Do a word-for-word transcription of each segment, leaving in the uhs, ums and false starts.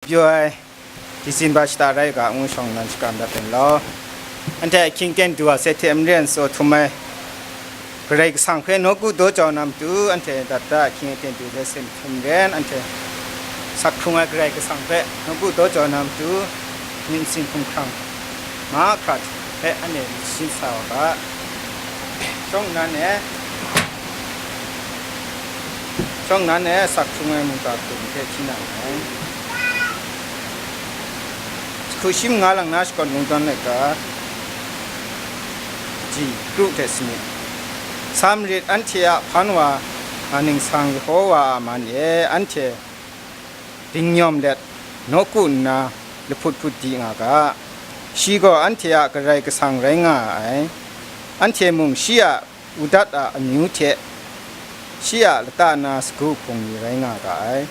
Pyaw ai, Disemba shata rai ga, ngu shawng nnan shakram dat pen law. Anhte ahkying ten du wa se hte maren tsaw htum ai, Karai Kasang hpe nawku daw jau na matu, anhte dat da ahkying ten du de se htum ren, anhte sak hkrung ai Karai Kasang hpe nawku daw jau na matu, myit nsing hkumhkrang mahkra hpe anhte shasin sa wa ga. Shawng nnan e, shawng nnan e sak hkrung ai mungga hkum hte hti na nngai. Jahku shi manga lang na shakawn lungdawn laika, ji, kru hte sanit. Samrit anhte a hpan wa, a ningsang Yehowa a man e anhte dingnyawm let, nawku nna lahput hput di nga ga. Shi gaw anhte a Karai Kasang rai nga ai. Anhte mung shi a udat a amyu hte, shi a lata na sagu hpung ni rai nga ga ai.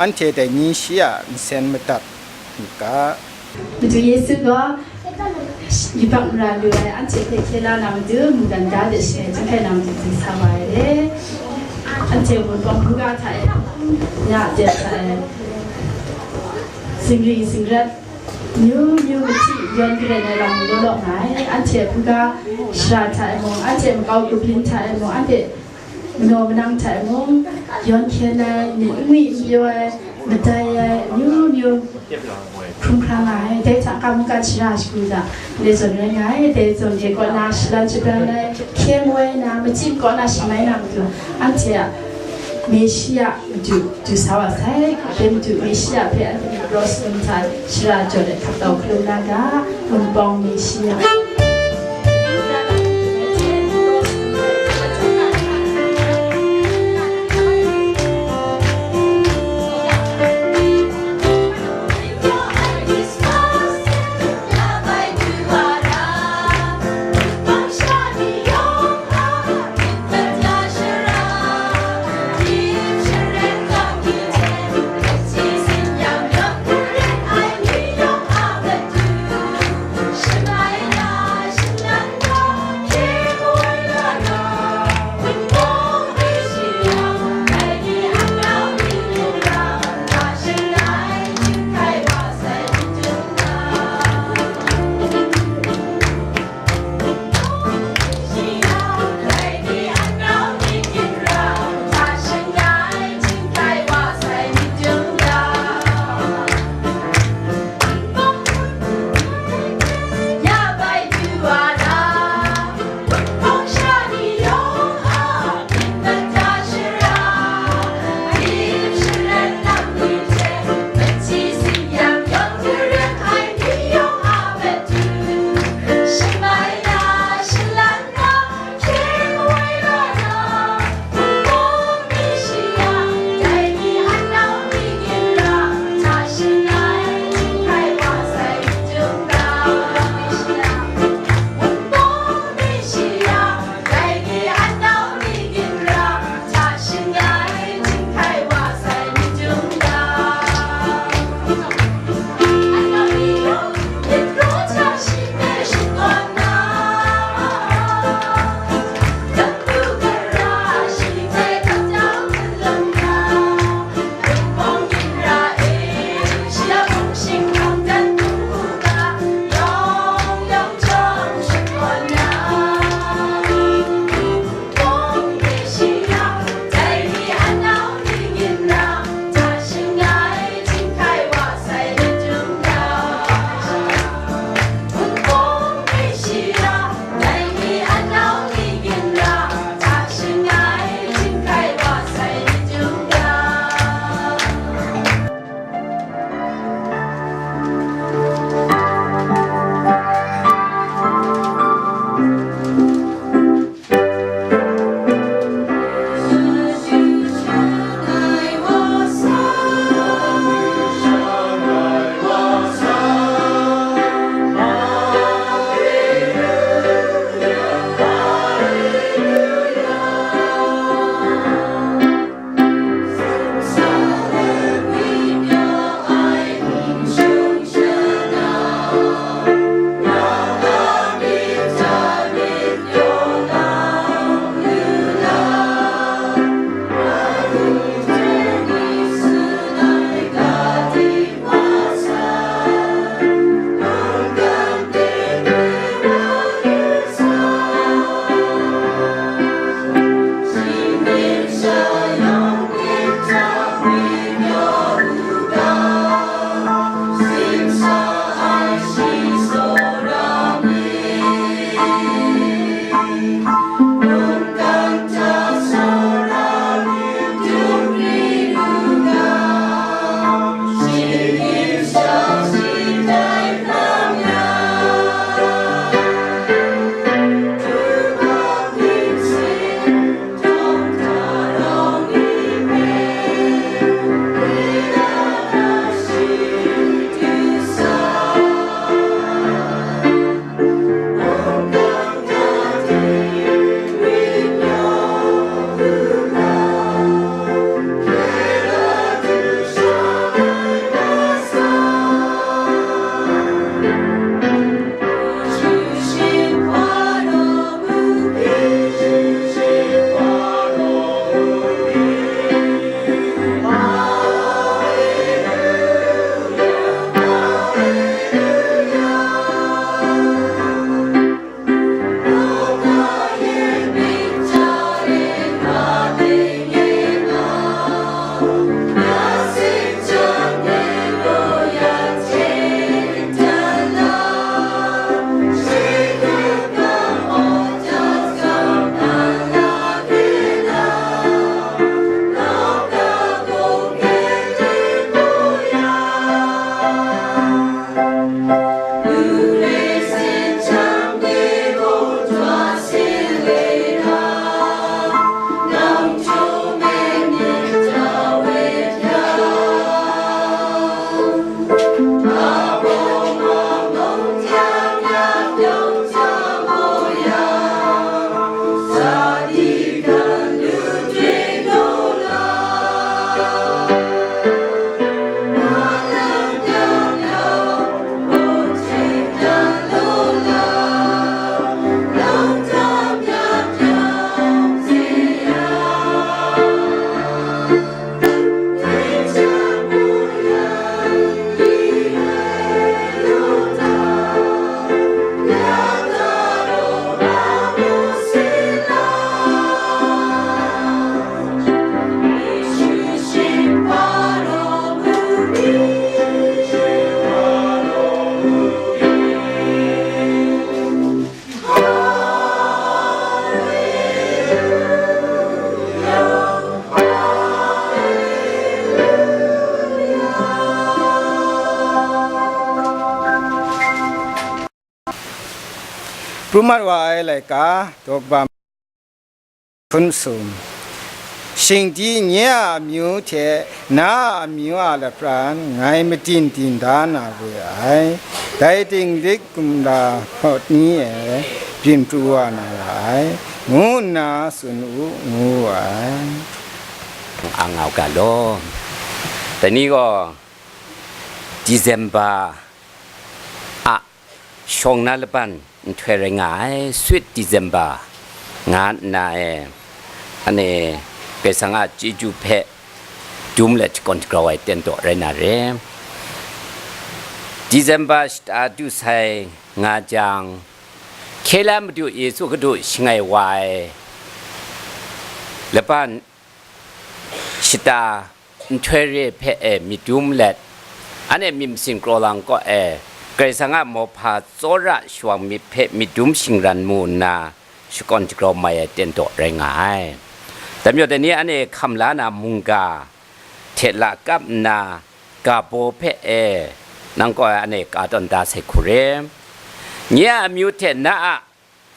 Anhte dai ni shi a nsen madat myit ga. Madu Yesu gaw yubak mara lu ai anhte hpe hkye la na matu, mungdan ga de shangai chyum hkrai na matu, ding sa wa ai re. Anhte wunpawng hkungga hta e, nya de hta e, zingri zingrat, myu myu mahti yawn karen ai lam law law nga ai. Anhte hkungga shara hta e mung, anhte makau kubyin hta e mung, anhte manaw manang hta e mung, yawn hkyen ai, myit n ngwi n pyaw ai, madai ai, myu myu hkrum hkra nga ai. Dai hta n-ga mungga shara shagu hta, ndai zawn rai nga ai. Dai zawn de kaw na shalan shabran ai, hkye mu ai na, machyi kaw na shamai na matu, anhte a Meshia madu du sa wa sai. Dai madu Meshia hpe anhte mung kraw salum hta shara jaw let hkap tau hkalum na ga, Wunpawng Meshia. Pru mat wa ai laika, daw kaba hpun sum. Shingdi nye a amyu hte na a amyu a lapran ngai madin din da na we ai, dai ting dik kumla hpawt ni e byin pru wa na ra ai, ngu nna tsun u, ngu wu ai. Ang au ga law. Dai ni gaw December a shawng na laban nhtoi rai nga ai, Sweet December nga nna e, ane Karai Kasang a chyeju hpe dum let shakawn shagrau ai ten daw rai na re. December shata du sai nga jang, hkye la Madu Yesu Hkristu shangai wa ai laban shata nhtoi re hpe e myit dum let, anhte myit masin kraw lang kaw e Karai Kasang a mauhpa tsawra shawang myit hpe myit dum shingran mu nna, shakawn shagrau mai ai ten daw rai nga ai. Dai majaw, dai ni anhte hkam la na mungga hte lakap nna, ga baw hpe e nang kaw e anhte ka tawn da sai hku re. Nye a amyu hte na a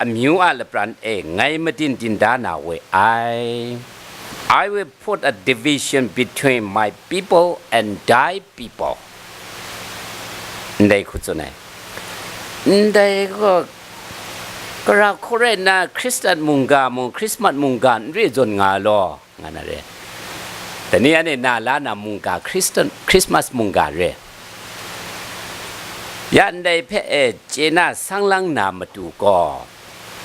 amyu a lapran e ngai madin din da na we ai. I will put a division between my people and thy people. Ndai hku tsun ai. Ndai gaw, gara hku rai nna, Hkristan mungga mung, Hkrismat mungga n re zawn nga law, nga na re. Dai ni anhte na la na mungga, Hkristan, Christmas mungga re. Ya ndai hpe e chye na sang lang na matu gaw,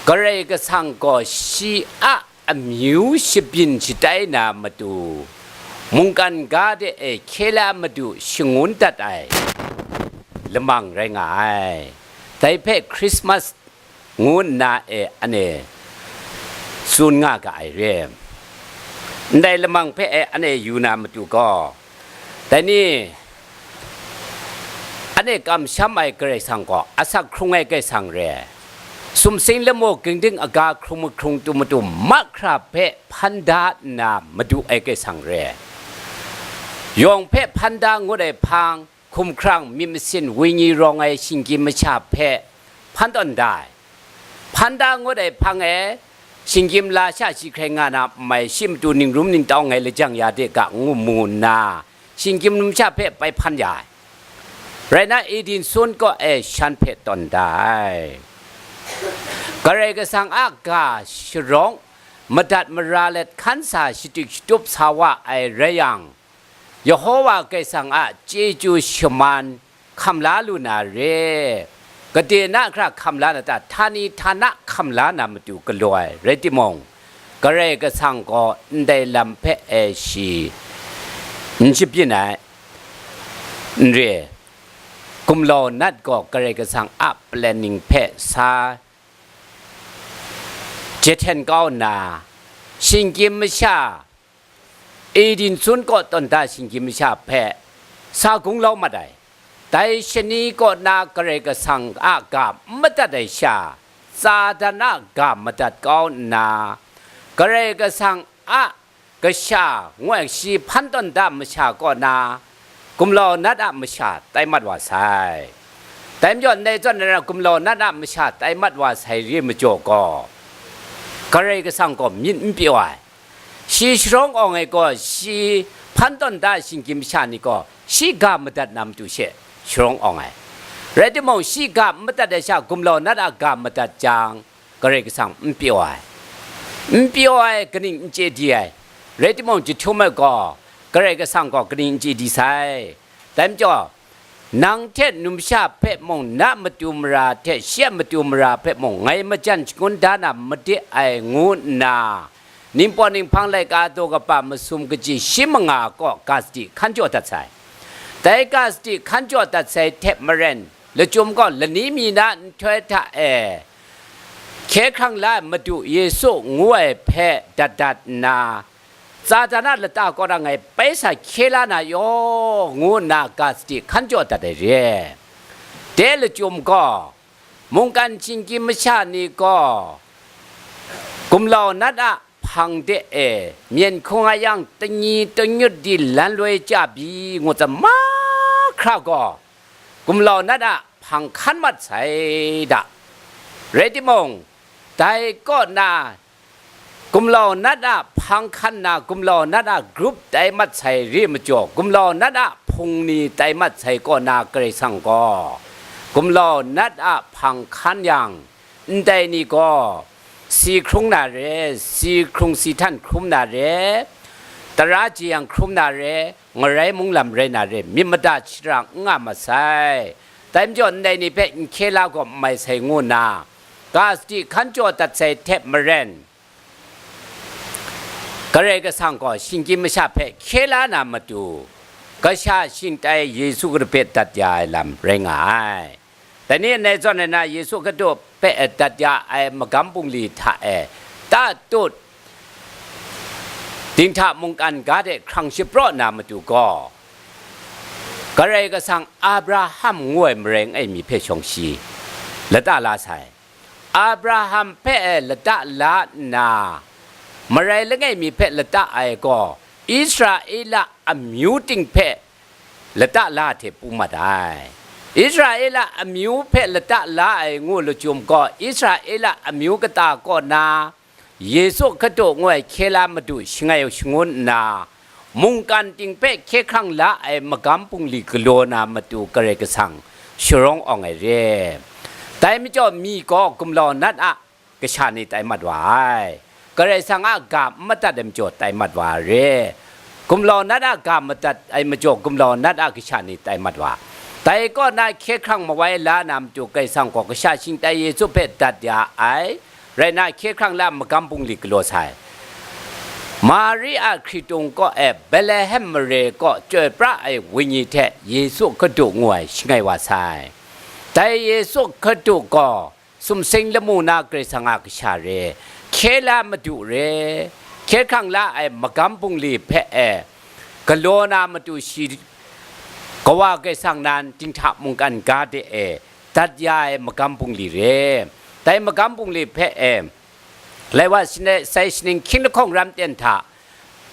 Karai Kasang gaw shi a amyu shabyin shatai na matu, mungkan ga de e hkye la Madu shangun dat ai lamang rai nga ai. Dai hpe Christmas ngu nna e anhte tsun nga ga ai re. Ndai lamang hpe e anhte yu na matu gaw, dai ni anhte kamsham ai Karai Kasang gaw asak hkrung ai Karai Kasang re. Sumsing lamu gingding aga hkrung mahkrung tu matu mahkra hpe hpan da nna madu ai Karai Kasang re. Yawng hpe hpan da ngut ai hpang, hkumhkrang, myit masin, wenyi rawng ai shinggyim masha hpe hpan tawn da ai. Hpan da ngut ai hpang e, shinggyim la sha shi hkrai nga na n mai, shi matu ningrum ningtau ngai lajang ya de ga, ngu mu nna, shinggyim numsha hpe bai hpan ya ai. Rai nna, Eden sun kaw e shan hpe tawn da ai. Karai Kasang a ga sharawng madat mara let hkan sa shadik shatup sa wa ai rai yang, Yehowa Karai Kasang a chyeju shaman hkam la lu na re, gade na hkra hkam la na ta, htani htana hkam la na matu galaw ai rai timung, Karai Kasang gaw ndai lam hpe e shi n shabyin ai, n re. Gumlau Nat gaw Karai Kasang a planning hpe sa jahten kau nna, shinggyim masha, Eden sun kaw tawn da shinggyim masha hpe sa gunglau mat ai. Dai shani kaw na Karai Kasang a ga n madat ai sha, Satan a ga madat kau nna, Karai Kasang a kasha, ngu ai, shi hpan tawn da masha kaw na, Gumlau Nat a masha tai mat wa sai. Dai majaw, ndai zawn na ra, Gumlau Nat a masha tai mat wa sai re majaw gaw, Karai Kasang gaw myit n pyaw ai. Shi sharawng awng ai gaw, shi hpan tawn da shinggyim masha ni gaw, shi ga madat na matu she sharawng awng ai. Rai timung, shi ga n madat ai sha, Gumlau Nat a ga madat jang, Karai Kasang n pyaw ai. N pyaw ai kaning n chye di ai. Rai timung, jahtum ai gaw, Karai Kasang gaw kaning n chye di sai. Dai majaw, nang hte numsha hpe mung, na matu mara hte shi a matu mara hpe mung, ngai majan shangun da na made ai, ngu nna, Ningpawt Ninghpang laika daw kaba masum kaji shi manga kaw ga sadi hkan jaw dat sai. Dai ga sadi hkan jaw dat sai hte maren, lachyum gaw lani mi na nhtoi hta e, hkye hkrang la ai Madu Yesu ngu ai hpe dat dat nna, Satan a lata kaw ra ngai bai sa hkye la na yaw, ngu nna ga sadi hkan jaw dat ai re. De lachyum gaw, mungkan shinggyim masha ni gaw, Gumlau Nat a hpang de e, myen hkung a yang, tanyi tanyut di lan loi chya bi ngut sa mahkra gaw, Gumlau Nat a hpang hkan mat sai da. Rai timung, dai kaw na gumlau nat a hpang hkan na gumlau nat a grup tai mat sai re majaw, gumlau nat a hpung ni tai mat sai kaw na Karai Kasang gaw, gumlau nat a hpang hkan yang, ndai ni gaw si hkrung na re, si hkrung si htan hkrum na re, tara jeyang hkrum na re, ngarai munglam rai na re, myit mada shara n nga masai. Dai majaw ndai ni hpe n hkye la gaw n mai sai ngu nna, ga sadi hkan jaw dat sai hte maren, Karai Kasang gaw shinggyim masha hpe hkye la na matu, kasha shingtai Yesu Hkristu hpe dat ya ai lam rai nga ai. Dai ni ndai zawn e na Yesu Hkristu hpe dat ya ai magam bungli hta e tatut dinghta mungkan ga de hkrang shapraw na matu gaw, Karai Kasang Abraham ngu ai marai langai mi hpe shawng shi lata la sai. Abraham hpe lata la nna, marai langai mi hpe lata ai gaw, Israela amyu ting hpe lata la hte pru mat ai. Israela amyu hpe lata la ai ngu lachyum gaw, Israela amyu kata kaw na Yesu Hkristu ngu ai hkye la madu shangai shangun nna, mungkan ting hpe hkye hkrang la ai magam bungli galaw na matu Karai Kasang sharawng awng ai re. Dai majaw mi gaw gumlau nat a kasha ni tai mat wa ai. Karai Kasang a ga n madat ai majaw tai mat wa ai re. Gumlau nat a ga madat ai majaw gumlau nat a kasha ni tai mat wa. Dai kaw na hkye hkrang mawai la na matu Karai Kasang gaw kasha shingtai Yesu hpe dat ya ai, rai na hkye hkrang la magam bungli galaw sai. Mari a hkritung kaw e Betlehem mare kaw chyoi pra ai wenyi hte Yesu Hkristu ngu ai shangai wa sai. Dai Yesu Hkristu gaw sumsing lamu na Karai Kasang a kasha re, hkye la madu re, hkye hkrang la ai magam bungli hpe e galaw na matu shi Kawa Karai Kasang nan dinghta mungkan ga de e dat ya ai magam bungli re. Dai magam bungli hpe e, lai wa shane-, sai shaning hkying lahkawng ram ten hta,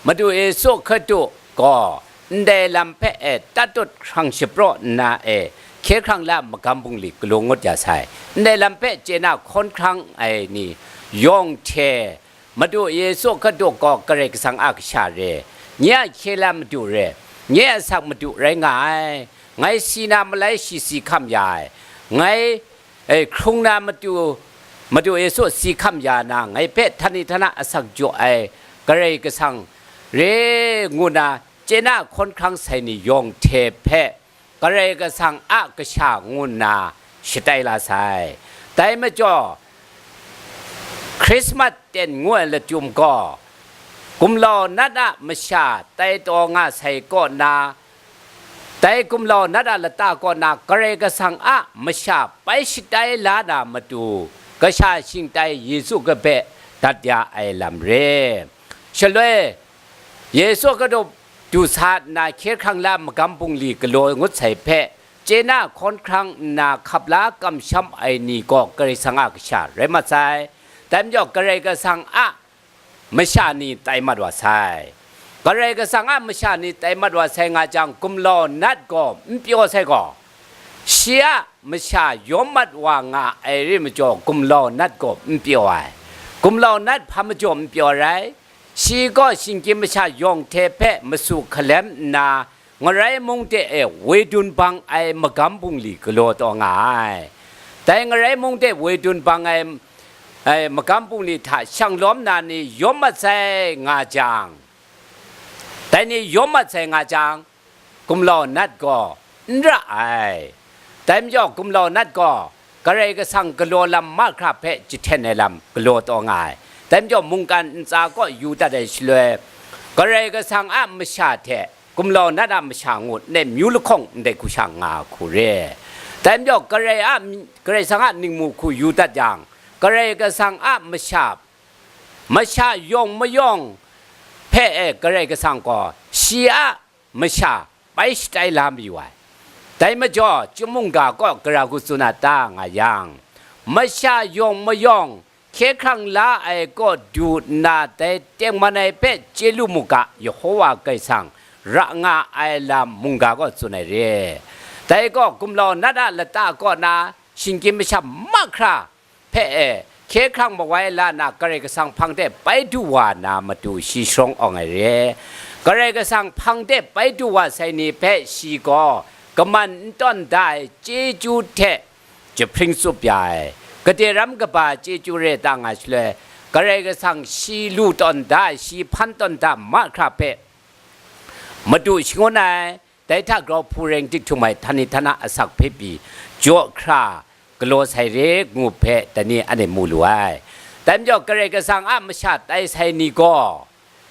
Madu Yesu Hkristu gaw ndai lam hpe e tatut hkrang shapraw nna e hkye hkrang la magam bungli galaw ngut ya sai. Ndai lam hpe chye na hkawn hkrang ai ni yawng hte, Madu Yesu Hkristu gaw Karai Kasang a kasha re, nye a hkye la madu re, nye a asak madu rai nga ai, ngai si na malai shi si hkam ya ai, ngai, e, hkrung na matu, Madu Yesu si hkam ya na, ngai hpe htani htana asak jaw ai Karai Kasang re ngu na chye na hkawn hkrang sai ni yawng hte hpe, Karai Kasang a kasha ngu nna shatai la sai. Dai majaw, Hkrismas ten ngu ai lachyum gaw, gumlau nat a masha tai taw nga sai kaw na, dai gumlau nat a lata kaw na Karai Kasang a masha pai shatai la na matu, kasha shingtai Yesu hpe dat ya ai lam re. Shaloi, Yesu Hkristu du sa nna hkye hkrang la magam bungli galaw ngut sai hpe, chye na hkawn hkrang nna hkap la kamsham ai ni gaw Karai Kasang a kasha rai mat sai. Dai majaw Karai Kasang a masha ni tai mat wa sai. Karai Kasang a masha ni tai mat wa sai nga jang, gumlau nat gaw n pyaw sai gaw, shi a masha yawm mat wa nga ai re majaw, gumlau nat gaw n pyaw ai. Gumlau nat hpa majaw n pyaw ai rai. Shi gaw shinggyim masha yawng hte hpe masu hkalem nna, ngarai mung de e woi dun bang ai magam bungli galaw taw nga ai. Dai ngarai mung de woi dun bang ai, ai magam bungli hta shang lawm na ni yawm mat sai nga jang, dai ni yawm mat sai nga jang, gumlau nat gaw n ra ai. Dai majaw gumlau nat gaw Karai Kasang galaw lam mahkra hpe jahten ai lam galaw taw nga ai. Dai majaw mungkan ntsa kaw yu dat ai shaloi, Karai Kasang a masha hte gumlau nat a masha ngu ndai myu lahkawng ndai hku sha nga hku re. Dai majaw Karai a, Karai Kasang a ningmu hku yu dat yang, Karai Kasang a masha, masha yawng mayawng hpe e Karai Kasang gaw shi a masha pai shatai la mayu ai. Dai majaw, chyum mungga kaw gara hku tsun a ta nga yang, masha yawng mayawng hkye hkrang la ai kaw du nna dai tengman ai hpe chye lu mu ga, Yehova Karai Kasang ra nga ai lam mungga kaw tsun ai re. Dai gaw gumlau nat a lata kaw na shinggyim masha mahkra hpe e hkye hkrang mawai la na Karai Kasang hpang de bai du wa na matu shi sharawng awng ai re. Karai Kasang hpang de bai du wa sai ni hpe shi gaw kaman n tawn da ai chyeju hte jahpring tsup ya ai, gade ram kaba chyeju re ta nga shaloi, Karai Kasang shi lu tawn da ai, shi hpan tawn da mahkra hpe madu shangun ai, dai hta grau hpu reng dik htum ai htani htana asak hpe pyi jaw hkra galaw sai re ngu hpe dai ni anhte mu lu ai. Dai majaw Karai Kasang a masha tai sai ni gaw,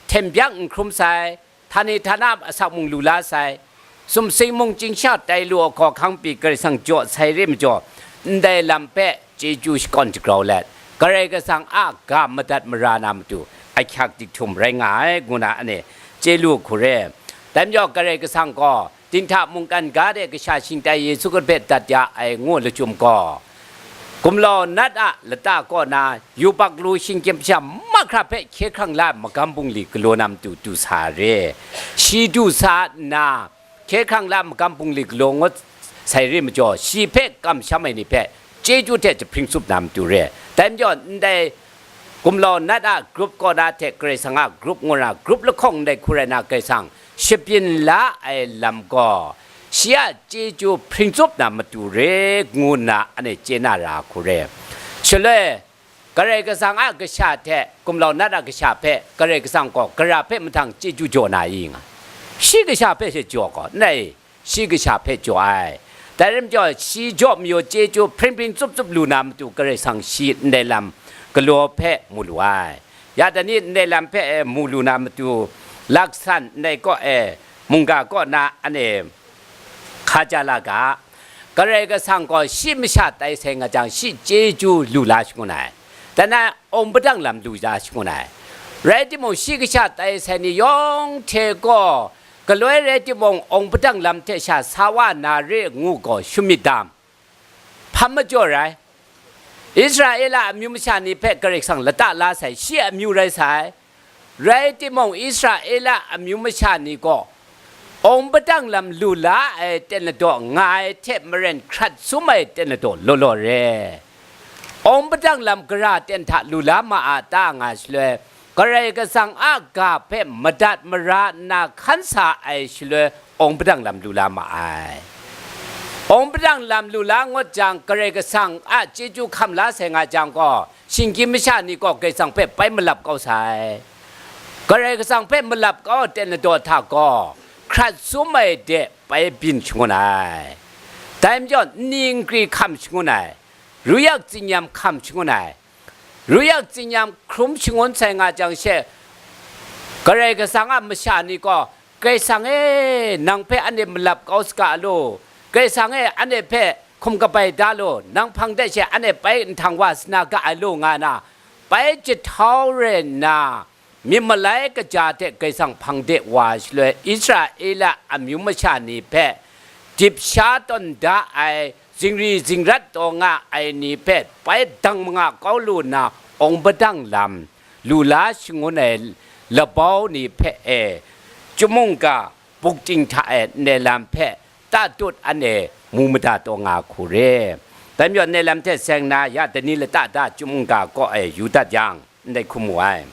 hten byak n hkrum sai, htani htana asak mung lu la sai, sumsing mung chyingshang tai lu ai hkawhkang pyi Karai Kasang jaw sai re majaw, ndai lam hpe chyeju shakawn jagrau let, Karai Kasang a ga madat mara na matu ahkyak dik htum rai nga ai, ngu na anhte chye lu hku re. Dai majaw Karai Kasang gaw dinghta mungkan ga de kasha shingtai Yesu Hkristu hpe dat ya ai ngu lachyum gaw, gumlau nat a lata kaw na yubak lu shinggyim masha mahkra hpe hkye hkrang la ai magam bungli galaw na matu du sa re. Shi du sa nna, hkye hkrang la ai magam bungli galaw ngut sai re majaw, shi hpe kamsham ai ni hpe chyeju hte jahpring tsup na matu re. Dai majaw, ndai gumlau nat a grup kaw na hte Karai Kasang a grup ngu na, grup lahkawng ndai hku rai na, Karai Kasang shabyin la ai lam gaw, shi a chyeju hpring tsup na matu re, ngu nna anhte chye na ra hku re. Shaloi, Karai Kasang a kasha hte gumlau nat a kasha hpe Karai Kasang gaw gara hpe mahtang chyeju jaw na i nga? Shi kasha hpe she jaw gaw, ndai shi kasha hpe jaw ai. Dai rai majaw, shi jaw mayu chyeju hpring hpring tsup tsup lu na matu Karai Kasang shi ndai lam galaw hpe mu lu ai. Ya dai ni ndai lam hpe mu lu na matu, laksan ndai kaw e, mungga kaw na anhte hka ja la ga, Karai Kasang gaw shi masha tai sai nga jang, shi chyeju lu la shangun ai. Dai na awng padang lam lu la shangun ai. Rai timung, shi kasha tai sai ni yawng hte gaw, galoi rai timung, awng padang lam hte sha sa wa na re ngu gaw, shut myit dam. Hpa majaw rai? Israela amyu masha ni hpe Karai Kasang lata la sai, shi amyu rai sai. Rai timung, Israela amyu masha ni gaw awng padang lam lu la ai ten ladaw nga ai hte maren hkrat sum ai ten ladaw law law re. Awng padang lam gara ten hta lu la ma a ta nga shaloi, Karai Kasang a ga hpe madat mara nna hkan sa ai shaloi, awng padang lam lu la ma ai. Awng padang lam lu la ngut jang, Karai Kasang a chyeju hkam la sai nga jang gaw, shinggyim masha ni gaw Karai Kasang hpe bai malap kau sai. Karai Kasang hpe malap kau ai ten ladaw hta gaw, hkrat sum ai de bai byin shangun ai. Dai majaw, nni nkri hkam shangun ai, ruyak tsinyam hkam shangun ai, ruyak tsinyam hkrum shangun sai nga jang she, Karai Kasang a masha ni gaw, Karai Kasang e, nang hpe anhte malap kau saga law, Karai Kasang e, anhte hpe hkum kabai da law, nang hpang de she anhte bai nhtang wa sa na ga ai law, nga na, bai jahtau re nna, myit malai kaja hte Karai Kasang hpang de wa shaloi, Israela amyu masha ni hpe dip sha tawn da ai, zingri zingrat taw nga ai ni hpe bai dang manga kau lu nna, awng padang lam lu la shangun ai labau ni hpe e, chyum mungga bukting hta e ndai lam hpe tatut anhte mu mada taw nga hku re. Dai majaw, ndai lam hte seng na, ya dai ni lata da chyum mungga kaw e yu dat yang, ndai hkum mu ai.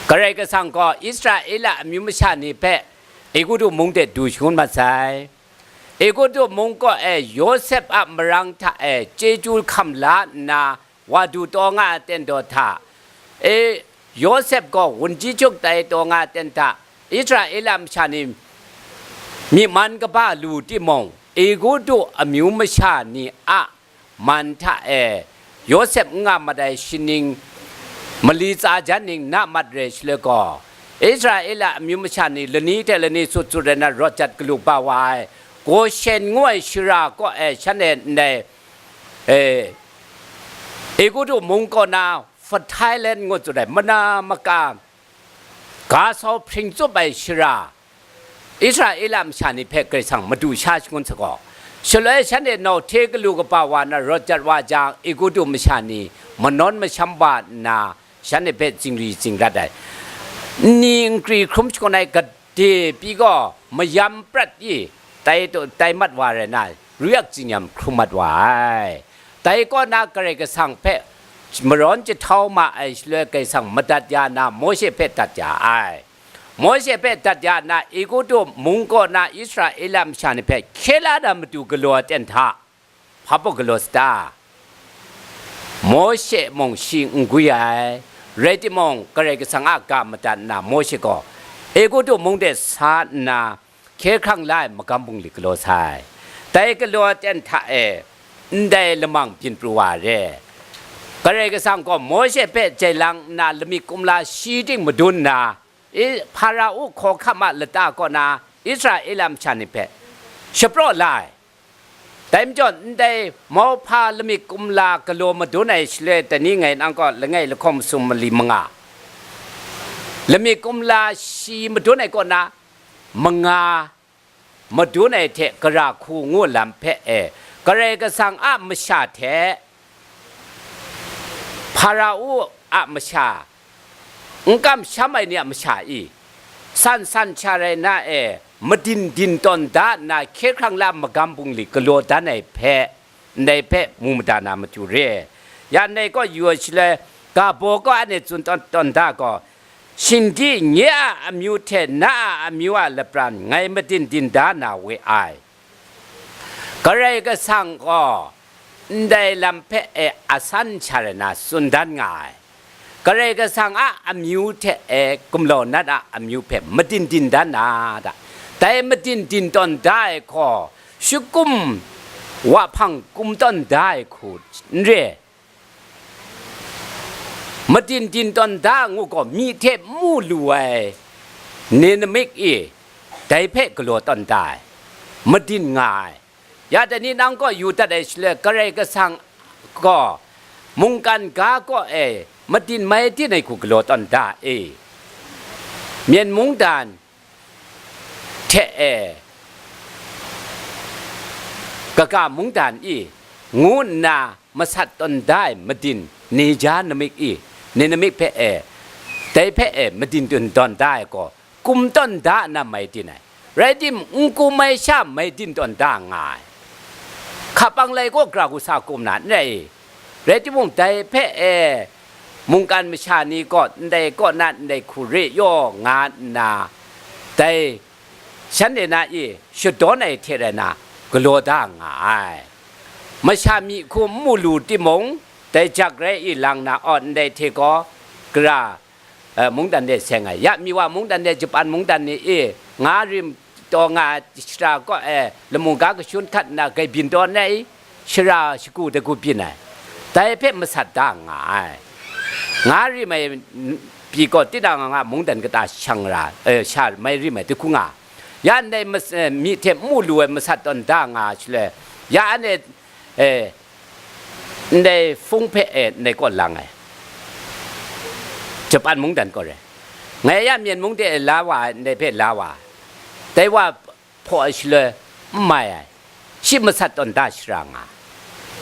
Karai Kasang gaw Israela amyu masha ni hpe Egutu mung de du shangun mat sai. Egutu mung kaw e Yawsep a marang hta e chyeju hkam la nna, wa du taw nga ai ten daw hta, e, Yawsep gaw wunji jahtuk tai taw nga ai ten hta, Israela masha ni myi man kaba lu timung, Egutu amyu masha ni a man hta e Yawsep n nga mat ai shaning, mali tsa jan ning na mat re shaloi gaw, Israela amyu masha ni lani hte lani sut sut rai na rawt jat galu ba wa ai, Goshen ngu ai shara kaw e shanhte ndai, e, Egutu mung kaw na fertile land ngut tsun ai, mana maka ga sau hpring tsup ai shara, Israela masha ni hpe Karai Kasang madu sha shangun sa gaw, shaloi shanhte nau hte galu kaba wa na rawt jat wa jang, Egutu masha ni manawn masham wa nna, shanhte hpe zingri zingrat ai. Nni nkri hkrum shangun ai gade pyi gaw, mayam prat i tai, tai mat wa rai na, ruyak tsinyam hkrum mat wa ai. Dai kaw na Karai Kasang hpe marawn jahtau ma ai shaloi, Karai Kasang madat ya na, Mawshe hpe dat ya ai. Mawshe hpe dat ya na, Egutu mung kaw na Israela masha ni hpe hkye la na matu galaw aten hta, hpa baw galaw sa ta? Mawshe mung shi n gwi ai, rai timung, Karai Kasang a ga madat nna, Mawshe gaw Egutu mung de sa nna, hkye hkrang la ai magam bungli galaw sai. Dai galaw aten hta e, ndai lamang byin pru wa re. Karai Kasang gaw Mawshe hpe jai lang nna, lamik kumla shi ting madun nna, I-, Hparao hkawhkam a lata kaw na Israela masha ni hpe shapraw la ai. Dai majaw, ndai mauhpa lamik kumla galaw madun ai shaloi, dai ni ngai nang kaw langai lahkawng masum mali manga, lamik kumla shi madun ai kaw na manga madun ai hte gara hku ngu lam hpe e, Karai Kasang a masha hte Hparao a masha, n kamsham ai ni a masha i, san san sha rai na e, madin din tawn da nna, hkye hkrang la magam bungli galaw dan ai hpe, ndai hpe mu mada na matu re. Ya ndai kaw yu ai shaloi, ga baw kaw anhte tsun tawn, tawn da gaw, shingdi nye a amyu hte na a amyu a lapran ngai madin din da na we ai. Karai Kasang gaw ndai lam hpe e asan sha rai na tsun dan nga ai. Karai Kasang a amyu hte e gumlau nat a amyu hpe madin din dan na da. Dai madin din tawn da ai hkaw, shakum wahpang kum tawn da ai hku n re. Madin din tawn da ngu gaw, myi hte mu lu ai ninamik e, dai hpe galaw tawn da ai, madin nga ai. Ya dai ni nang kaw yu dat ai shaloi, Karai Kasang gaw mungkan ga kaw e madin mai din ai hku galaw tawn da e, myen mungdan hte e, kaga mungdan i, ngu nna masat tawn da ai madin, ni ja namik i, ni namik hpe e, dai hpe e madin tawn da ai gaw, kum tawn da nna mai din ai. Rai tim, n kum ai sha mai din tawn da nga ai. Hkapang lai gaw gara hku sa kum na n rai i? Rai timung, dai hpe e mungkan masha ni gaw ndai kaw na ndai hku re yaw nga nna, dai shanhte na e shadawn ai hte rai na galaw da nga ai. Masha myi hku n mu lu timung, dai jak rai i lang na, aw, ndai hte gaw gara eh, mungdan de seng ai. Ya, Miwa mungdan de Japan mungdan ni e, nga rim taw nga ai shara kaw e, lamu ga kashun hkat nna gai byin taw nna i, shara shagu dagu byin ai. Dai hpe masat da nga ai. Nga rim ai pyi gaw, tinang nga mungdan kata shang ra, eh, sha mai rim ai, dahku nga. Ya ndai mas-, eh, myi hte mu lu ai masat tawn da nga shaloi, ya anhte, eh, ndai hpung hpe e ndai kaw lang ai, Japan mungdan kaw re. Ngai ya Myen mung de la wa ai, ndai hpe la wa ai. Dai wa hpaw ai shaloi n mai ai, shi masat tawn da shara nga ai.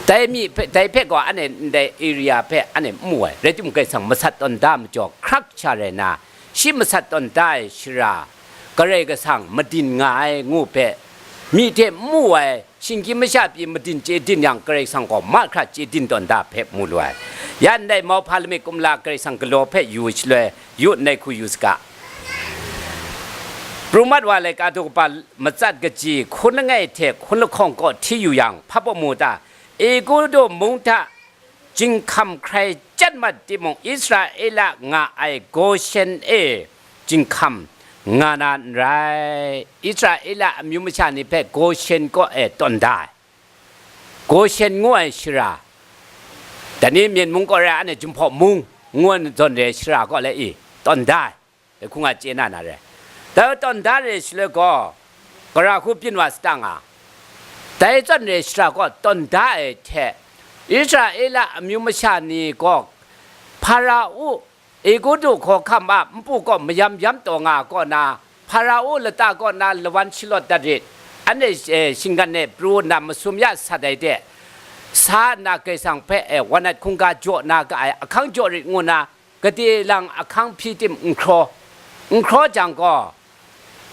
Dai mi hpe, dai hpe gaw anhte ndai area hpe anhte n mu ai, rai timung, Karai Kasang masat tawn da majaw hkrak sha rai na, shi masat tawn da ai shara, Karai Kasang madin nga ai ngu hpe, myi hte n mu ai, shinggyim masha pyi madin chye din yang, Karai Kasang gaw mahkra chye din tawn da hpe mu lu ai. Ya ndai mauhpa lamik kumla Karai Kasang galaw hpe yu shaloi, yu ndai hku yu saga. Pru mat wa laika daw kaba matsat kaji hkun langai hte hkun lahkawng kaw hti yu yang, hpa baw mu ta? Egutu mung hta jinghkam hkrai chyat mat timung, Israela nga ai Goshen e jinghkam nga na n rai. Israela amyu masha ni hpe Goshen kaw e tawn da ai. Goshen ngu ai shara, dai ni Myen mung kaw rai, anhte Jinghpaw mung ngu ai zawn re ai shara kaw lai i, tawn da ai. Dai hku nga chye na na re. Dai tawn da re shaloi gaw, gara hku byin wa sa ta nga? Dai zawn re shara gaw tawn da ai hte, Israela amyu masha ni gaw, Hparao, Egutu hkawhkam a npu kaw mayam yam taw nga kaw na, Hparao lata kaw na lawan shalawt dat rit, anhte, eh, shinggan e pru nna masum ya sat ai de, sa nna Karai Kasang hpe, eh, wanat hkungga jaw na ga ai ahkang jaw rit ngu na, gade lang ahkang hpyi tim n hkraw, n hkraw jang gaw,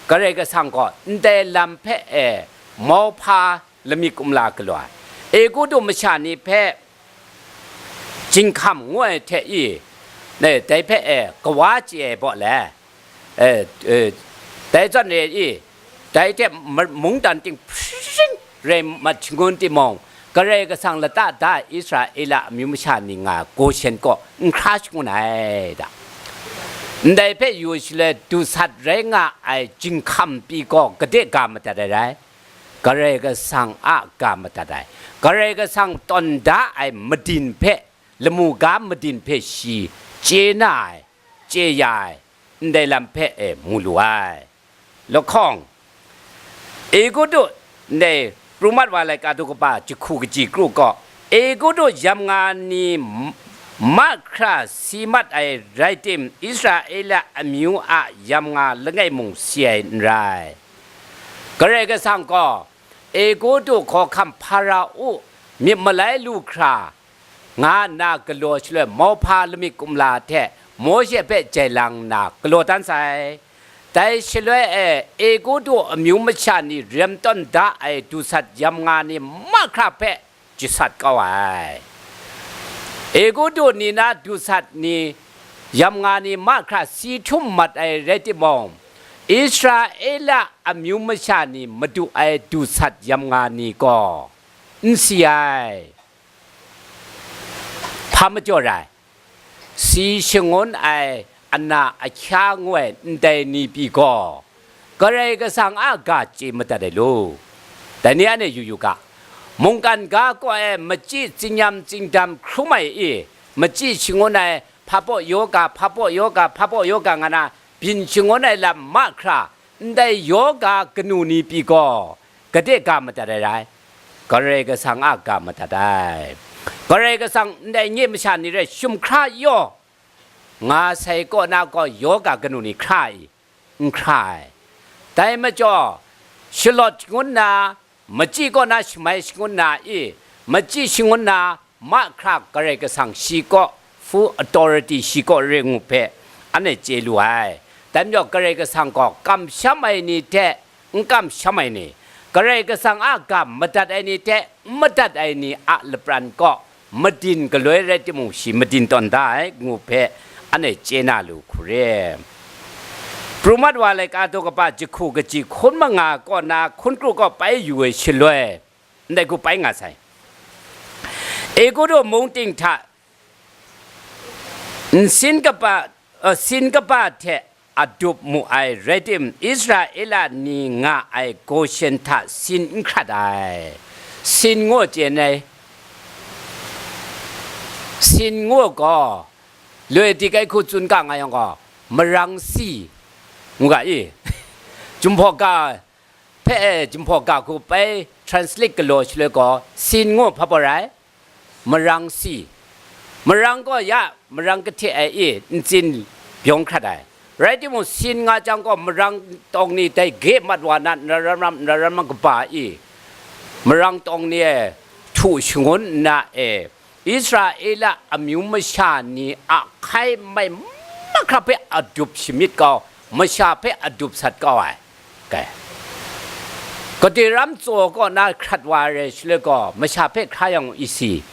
Karai Kasang gaw ndai lam hpe e mauhpa lamik kumla galaw ai. Egutu masha ni hpe jinghkam ngu ai hte i, e, dai hpe, e, kawa chye ai baw le, e, e, dai zawn e i, dai hte ma-, mungdan ting hpring rai mat shangun timung, Karai Kasang lata da ai Israela amyu masha ni nga Goshen kaw n hkra shangun ai da. Ndai hpe yu shaloi, dusat rai nga ai jinghkam pyi gaw gade ga madat ai rai. Karai Kasang a ga madat ai, Karai Kasang tawn da ai madin hpe, lamu ga madin hpe shi chye na ai, chye ya ai, ndai lam hpe e mu lu ai. Lahkawng, Egutu, ndai pru mat wa laika du kaba jahku kaji kru gaw, Egutu yamnga ni m-, mahkra si mat ai rai tim, Israela amyu a yamnga langai mung si ai n rai. Karai Kasang gaw, Egutu hkawhkam Hparao myit malai lu hkra, nga nna galaw shaloi, mauhpa lamik kumla hte Mawshe hpe jai lang nna galaw dan sai. Dai shaloi e, Egutu amyu masha ni rem tawn da ai dusat yamnga ni mahkra hpe jasat kau ai. Egutu ni na dusat ni yamnga ni mahkra si htum mat ai rai timung, Israela amyu masha ni madu ai dusat yamnga ni gaw n si ai. Hpa majaw rai? Si shangun ai ana ahkya ngu ai ndai ni pyi gaw, Karai Kasang a ga chye madat ai lu. Dai ni anhte yu yu ga, mungkan ga kaw e machyi tsinyam tsingdam hkrum ai i, machyi shangun ai, hpapaw yoga, hpapaw yoga, hpapaw yoga nga na byin shangun ai lam mahkra, ndai yoga kanu ni pyi gaw, gade ga madat ai rai. Karai Kasang a ga madat ai. Karai Kasang ndai nye masha ni rai shum hkra yaw, nga sai kaw na gaw yoga kanu ni hkra i? N hkra ai. Dai majaw, shalawt shangun na, machyi kaw na shamai shangun na i, machyi shangun na, mahkra Karai Kasang shi kaw, full authority shi kaw re ngu hpe, anhte chye lu ai. Dai majaw Karai Kasang gaw kamsham ai ni hte n kamsham ai ni, Karai Kasang a ga madat ai ni hte n madat ai ni a lapran kaw, madin galoi rai timung shi madin tawn da ai, ngu hpe anhte chye na lu hku re. Pru mat wa laika daw kaba jahku kaji hkun manga kaw na hkun kru kaw bai yu ai shaloi, ndai hku bai nga sai. Egutu mung ting hta nsin kaba, uh, sin kaba hte adup mu ai rai tim, Israela ni nga ai Goshen hta sin n hkrat ai. Sin ngu chyen ai. Sin ngu gaw, loi dik ai hku tsun ga nga yang gaw, marang si ngu ga i. Jumhpaw ga hpe e, jumhpaw ga hku bai translate galaw shaloi gaw, sin ngu hpa baw rai? Marang si. Marang gaw ya, marang kahte ai i ntsin byawng hkrat ai. Rai timung, sin nga jang gaw, marang tawng ni dai ge mat wa na, nra ram ram, nra ram ram kaba i, marang tawng ni e htu shangun nna e, Israela amyu masha ni a hkai mai mahkra hpe adup shamyit kau, masha hpe adup sat kau ai. Kai. Gade ram tsaw kaw na hkrat wa ai rai shaloi gaw, masha hpe hkra yang mung isi,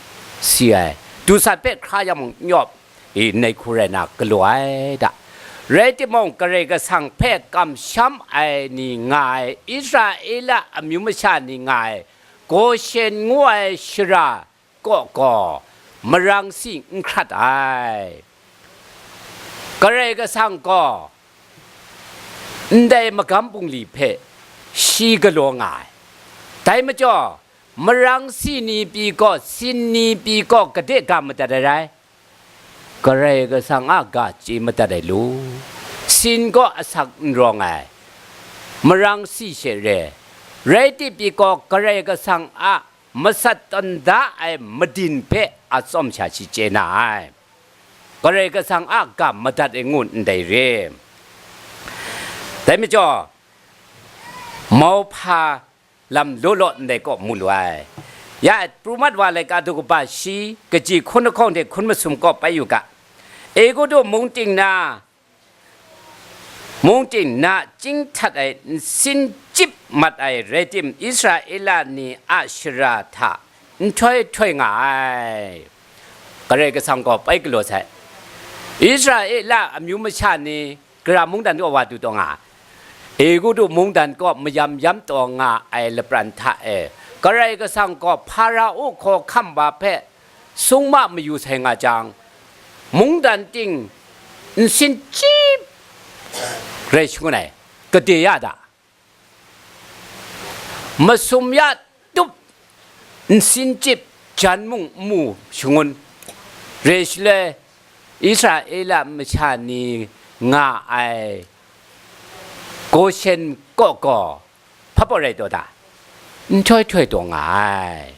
si ai, dusat hpe hkra yang mung nyawp, i, ndai hku rai na galaw ai da. Rai timung, Karai Kasang hpe kamsham ai ni nga ai, Israela amyu masha ni nga ai, Goshen ngu ai shara kaw gaw, marang si n hkrat ai. Karai Kasang gaw ndai magam bungli hpe shi galaw nga ai. Dai majaw, marang si ni pyi gaw, sin ni pyi gaw, gade ga madat ai rai? Karai Kasang a ga chye madat ai lu. Sin gaw asak n rawng ai, marang si she re. Rai tip pyi gaw, Karai Kasang a masat tawn da ai madin hpe a tsawm sha shi chye na ai. Karai Kasang a ga madat ai ngu ndai re. Dai majaw, mauhpa lam law law ndai kaw mu lu ai. Ya, pru mat wa laika daw kaba shi, kaji hkun lahkawng hte hkun masum kaw bai yu ga. Egutu mung ting na, mung ting na chying htat ai nsin chyip mat ai rai tim, Israela ni a shara hta nhtoi htoi nga ai. Karai Kasang gaw bai galaw sai. Israela amyu masha ni gara mungdan kaw wa du taw nga, Egutu mungdan kaw mayam yam taw nga ai lapran hta e, Karai Kasang gaw Hparao hkawhkam wa hpe sung ma mayu sai nga jang, mungdan ting nsin chyip rai shangun ai, gade ya da, masum ya tup nsin chyip jan mung n mu shangun, re shaloi Israela masha ni nga ai Goshen kaw gaw hpa baw rai taw da? Nhtoi htoi taw nga ai.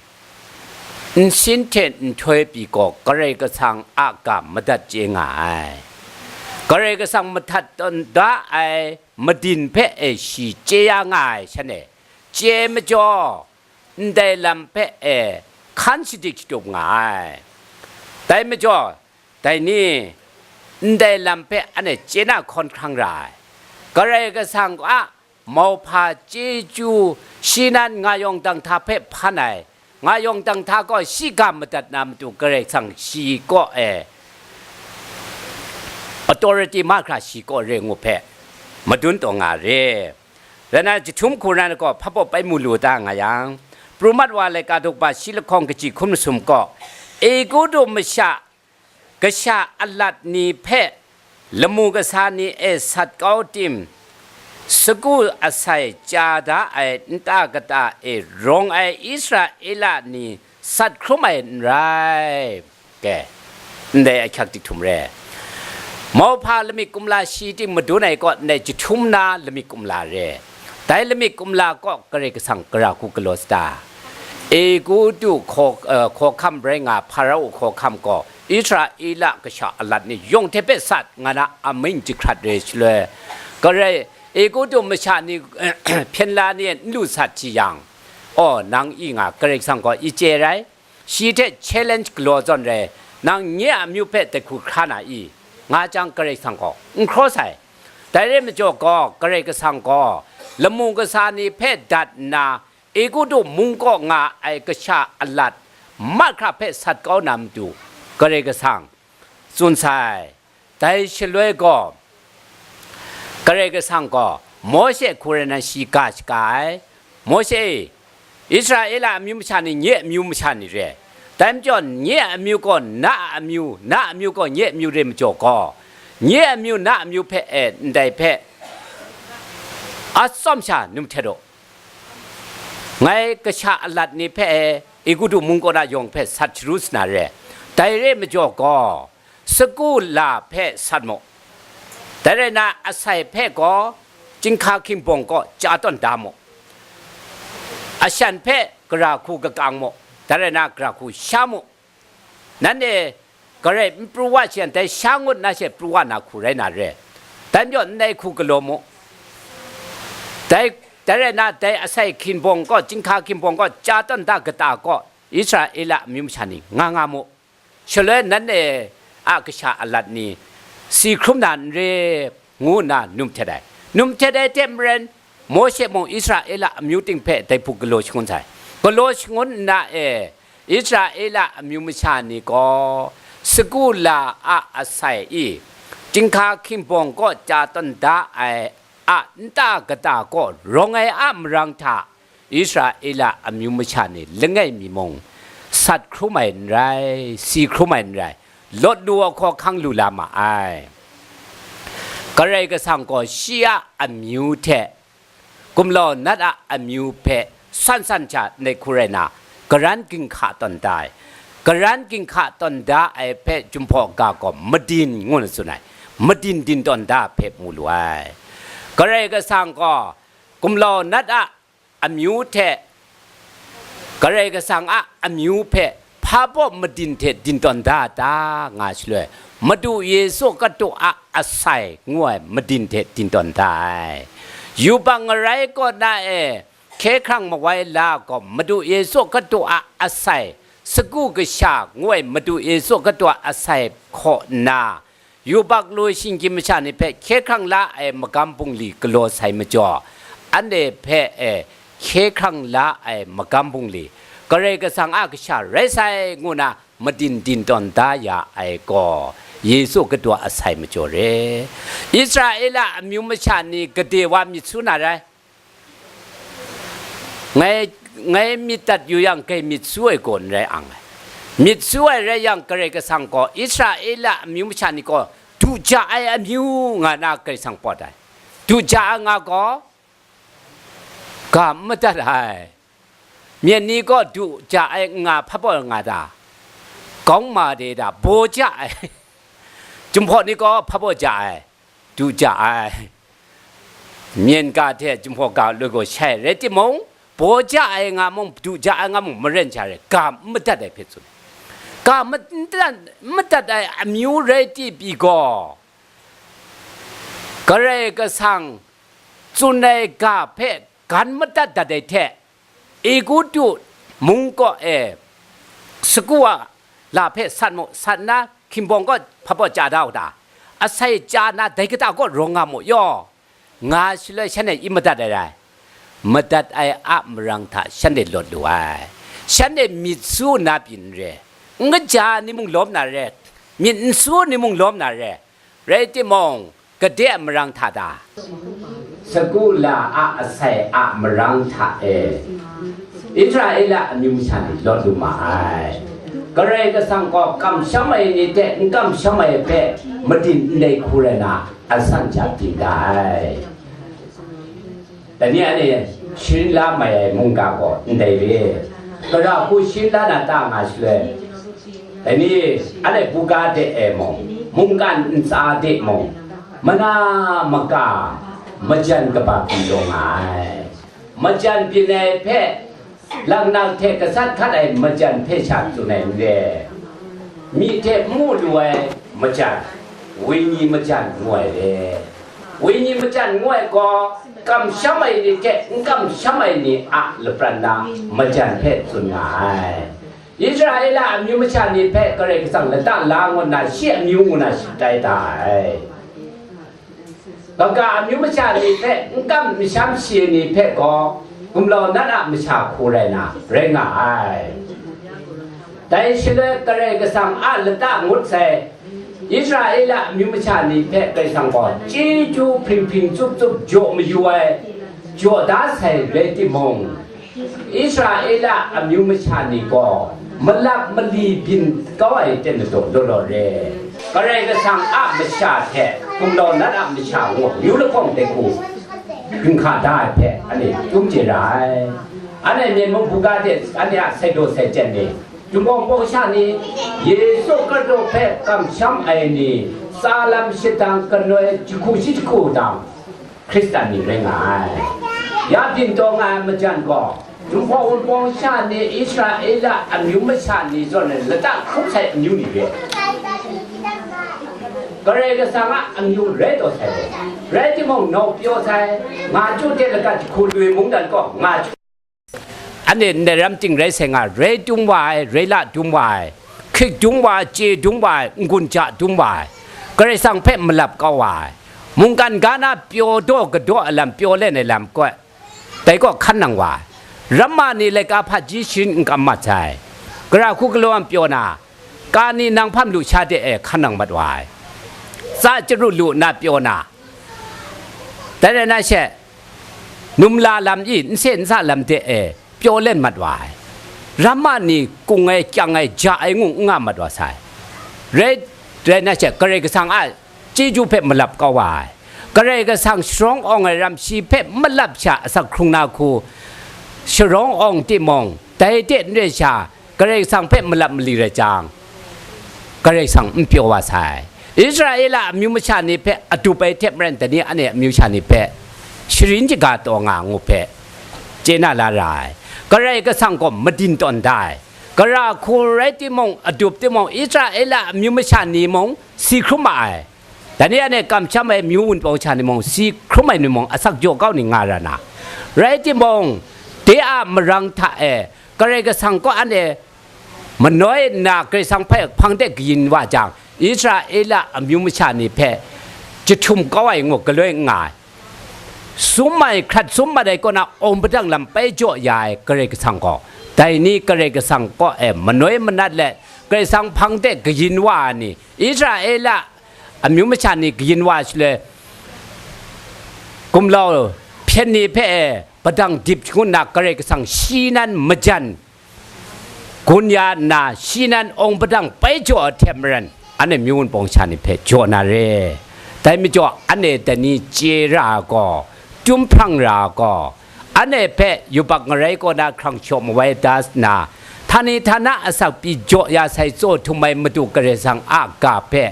Nsin hte nhtoi pyi gaw Karai Kasang a ga madat chye nga ai. Karai Kasang mahtat tawn da ai madin hpe e shi chye ya nga ai shan e, chye majaw, ndai lam hpe e hkan shadik shatup nga ai. Dai majaw, dai ni ndai lam hpe anhte chye na hkawn hkrang ra ai. Karai Kasang a mauhpa chyeju shi nan nga yawng dang hta hpe hpan ai, nga yawng dang hta gaw shi ga madat na matu Karai Kasang shi kaw e authority mahkra shi kaw re ngu hpe madun taw nga re. Rai na, jahtum hku ran gaw hpa baw bai mu lu ta nga yang, pru mat wa laika dukba shi lahkawng kaji hkun masum gaw, Egutu masha kasha alat ni hpe lamu kasa ni e sat kau tim, sagu asai chya da ai nta kata e rawng ai Israela ni sat hkrum ai n rai. Ke, ndai ahkyak dik htum re. Mauhpa lamik kumla shi ting madun ai kaw ndai jahtum na lamik kumla re. Dai lamik kumla kaw Karai Kasang gara hku galaw sa ta? Egutu hkaw-, eh, hkawhkam rai nga Hparao hkawhkam gaw Israela kasha alat ni yawng hte hpe sat nga na amying jahkrat re shaloi, Karai Egutu masha ni hpyen la ni e n lu sat hti yang, aw, nang i nga Karai Kasang gaw i chye rai, shi hte challenge galaw zawn rai, nang nye a amyu hpe dai hku hkra na i? Nga jang Karai Kasang gaw n hkraw sai. Dai rai majaw gaw, Karai Kasang gaw lamu kasa ni hpe dat nna, Egutu mung kaw nga ai kasha alat mahkra hpe sat kau na matu, Karai Kasang tsun sai. Dai shaloi gaw, Karai Kasang gaw Mawshe hku rai na shi ga shaga ai, Mawshe e, Israela amyu masha ni nye amyu masha ni re, dai majaw nye amyu gaw na a amyu, na amyu gaw nye amyu re majaw gaw, nye amyu na amyu hpe e ndai hpe atsawm sha num htet u. Ngai kasha alat ni hpe e Egutu mung kaw na yawng hpe sat sharu sa na re, dai re majaw gaw, sagu la hpe sat mu. Dai rai na, asai hpe gaw chyinghka hkingbawng kaw chya tawn da mu. Ashan hpe gara hku kakang mu, dai rai na, gara hku sha mu. Nanhte garai n pru wa she, dai sha ngut na she pru wa na hku rai na re. Dai majaw ndai hku galaw mu. Dai, dai rai na, dai asai hkingbawng kaw, chyinghka hkingbawng kaw chya tawn da kata kaw, Israela amyu masha ni nga nga mu. Shaloi nanhte a kasha alat ni si hkrum na n re, ngu nna num htet ai. Num htet ai hte maren, Mawshe mung Israela amyu ting hpe dai hku galaw shangun sai. Galaw shangun nna e, Israela amyu masha ni gaw sagu la a asai i, chyinghka hkingbawng kaw chya tawn da ai a nta kata kaw rawng ai a marang hta, Israela amyu masha ni langai mi mung sat hkrum ai n rai, si hkrum ai n rai, lawt lu ai hkawhkang lu la ma ai. Karai Kasang gaw shi a amyu hte gumlau nat a amyu hpe san san sha ndai hku rai na, karan ginhka tawn da ai. Karan ginhka tawn da ai hpe Jinghpaw ga gaw madin ngu na tsun ai, madin din tawn da hpe mu lu ai. Karai Kasang gaw gumlau nat a amyu hte Karai Kasang a amyu hpe hpa baw madin hte din tawn da ta nga shaloi, Madu Yesu Kadu a asai ngu ai madin hte din tawn da ai. Yubak ngarai kaw na e hkye hkrang mawai la gaw, Madu Yesu Kadu a asai, sagu kasha ngu ai Madu Yesu Kadu a asai hkaw nna, yubak lu shinggyim masha ni hpe hkye hkrang la ai magam bungli galaw sai majaw, anhte hpe e hkye hkrang la ai magam bungli Karai Kasang a kasha rai sai ngu na madin din tawn da ya ai gaw, Yesu Hkristu a sai majaw re. Israela amyu masha ni gade wa myit su na rai. Ngai, ngai myit dat yu yang, kai myit su ai gaw n rai ang ai. Myit su ai rai yang, Karai Kasang gaw Israela amyu masha ni gaw du ja ai amyu nga na Karai Kasang pawt ai. Du ja ai nga gaw, ga n madat ai. Myen ni gaw du ja ai nga hpa baw nga ta? Gawng ma de ta? Baw ja ai. Jinghpaw ni gaw hpa baw ja ai? Du ja ai. Myen ga hte jinghpaw ga loi gaw shai rai timung, baw ja ai nga mung, du ja ai nga mung, maren sha rai, ga n madat ai hpe tsun. Ga n madat, n madat ai amyu rai ti pyi gaw, Karai Kasang tsun ai ga hpe gan madat dat ai hte, Egutu mung kaw e sagu a la hpe sat mu, sat nna hkingbawng kaw hpa baw chya da u ta? Asai chya nna dai kata kaw rawng nga mu yaw, nga shaloi shanhte i madat ai rai. Madat ai a marang hta shanhte lawt lu ai. Shanhte myit su nna byin re, n kaja ni mung lawm na re, myit n su ni mung lawm na re, rai timung, gade a marang hta ta? Sagu la a asai a marang hta e, Israela amyu masha ni lawt lu ma ai. Karai Kasang gaw kamsham ai ni hte n kamsham ai hpe madin ndai hku rai na, asan ja byin da ai. Dai ni anhte sharin la mai ai mungga gaw ndai re, gara hku sharin la na ta nga shaloi, dai ni anhte buga de e mung, mungkan ntsa de mung, mana maka majan kaba byin taw nga ai. Majan byin ai hpe, laknak hte gasat hkat ai majan hpe sha tsun ai n re. Myi hte n mu lu ai majan, wenyi majan ngu ai re. Wenyi majan ngu ai gaw, kamsham ai ni hte n kamsham ai ni a lapran na majan hpe tsun nga ai. Israela amyu masha ni hpe Karai Kasang lata la ngut na shi amyu ngu na shatai da ai. Kaga amyu masha ni hpe n kam n sham shi ai ni hpe gaw, gumlau nat a masha hku rai na, rai nga ai. Dai shaloi Karai Kasang a lata ngut sai, Israela amyu masha ni hpe Karai Kasang gaw chyeju hpring hpring tsup tsup jaw mayu ai, jaw da sai rai timung, Israela amyu masha ni gaw malap mali byin kau ai ten na taw law law re. Karai Kasang a masha hte gumlau nat a masha ngu myu lahkawng de hku ginhka da ai hpe, anhte chyum chye ra ai. Anhte Myen mung buga de anhte a saidaw sai chyen ni, Jinghpaw Wunpawng sha ni, Yesu Hkristu hpe kamsham ai ni, tsa lam shadang kanoi jahku shi jahku dang, Hkristan ni rai nga ai. Ya byin taw nga ai majan gaw, Jinghpaw Wunpawng sha ni Israela amyu masha ni zawn ai lata hkrum sai amyu ni re. Karai Kasang a amyu rai taw sai re. Rai timung, nau pyaw sai, nga chyu hte lagat jahku lui mungdan gaw nga chyu. Anhte ndai ram ting rai sai nga, rai dum wa ai, rai la dum wa ai, hkrik dum wa ai, chye dum wa ai, n-gun ja dum wa ai, Karai Kasang hpe malap kau wa ai, mungkan ga na pyaw daw kadaw ai lam, pyaw len ai lam kaw, dai kaw hkan nang wa ai. Ramma ni laika hpaji sharin n kam mat sai, gara hku galaw ai pyaw na, ka ni nang hpam lu sha de e hkan nang mat wa ai. Tsa chyaru lu nna pyaw na, dai rai na she, numla lam i nse nsa lam de e pyaw len mat wa ai. Ramma ni kung ai, kyang ai, ja ai ngu n nga mat wa sai. Rai, rai na she, Karai Kasang a chyeju hpe malap kau wa ai. Karai Kasang sharawng awng ai ram shi hpe malap sha asak hkrung na hku sharawng awng timung, dai hte n rai sha, Karai Kasang hpe malap mali rai jang, Karai Kasang n pyaw wa sai. Israela amyu masha ni hpe adup ai hte maren, dai ni anhte amyu sha ni hpe sharin shaga taw nga ngu hpe chye na la ra ai. Karai Kasang gaw madin tawn da ai. Gara hku rai timung, adup timung, Israela amyu masha ni mung si hkrum ma ai. Dai ni anhte kamsham ai amyu wunpawng sha ni mung, si hkrum ai ni mung, asak jaw kau ni nga ra na. Rai timung, de a marang hta e, Karai Kasang kaw anhte manoi nna Karai Kasang hpe hpang de kayin wa jang, Israela amyu masha ni hpe jahtum kau ai ngu galoi n nga ai. Sum ai, hkrat sum mat ai kaw na awng padang lam pai jaw ya ai Karai Kasang gaw, Dai ni Karai Kasang kaw e manoi manat let, Karai Kasang hpang de kayin wa ai ni, Israela amyu masha ni kayin wa ai shaloi, gumlau hpyen ni hpe e padang dip shangun na Karai Kasang shi nan majan gun ya nna, shi nan awng padang bai jaw ai hte maren, anhte myu wunpawng sha ni hpe jaw na re. Dai majaw, anhte dai ni chye ra ai gaw, Chyum hprang ra gaw, anhte hpe yubak ngarai kaw na hkrang shaw mawai da nna, htani htana asak pyi jaw ya sai tsaw htum ai Madu Karai Kasang a ga hpe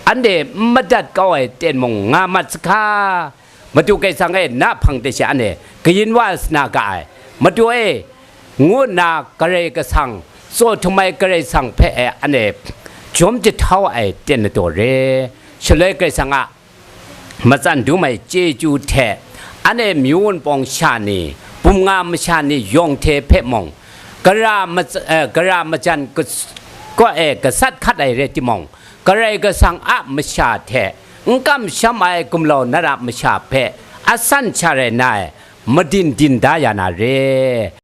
anhte n madat kau ai ten mung nga mat sahka. Madu Karai Kasang e, na hpang de she anhte kayin wa sa na ga ai, Madu e, ngu nna Karai Kasang, tsaw htum ai Karai Kasang hpe e anhte jawm jahtau ai ten na daw re. Shaloi Karai Kasang a matsan dum ai chyeju hte, anhte myu wunpawng sha ni, bum nga masha ni yawng hte hpe mung, gara, mat, eh, gara majan kas-, kaw e gasat hkat ai rai timung, Karai Kasang a masha hte n kamsham ai gumlau na ra masha hpe asan sha rai na ai, madin din da ya na re.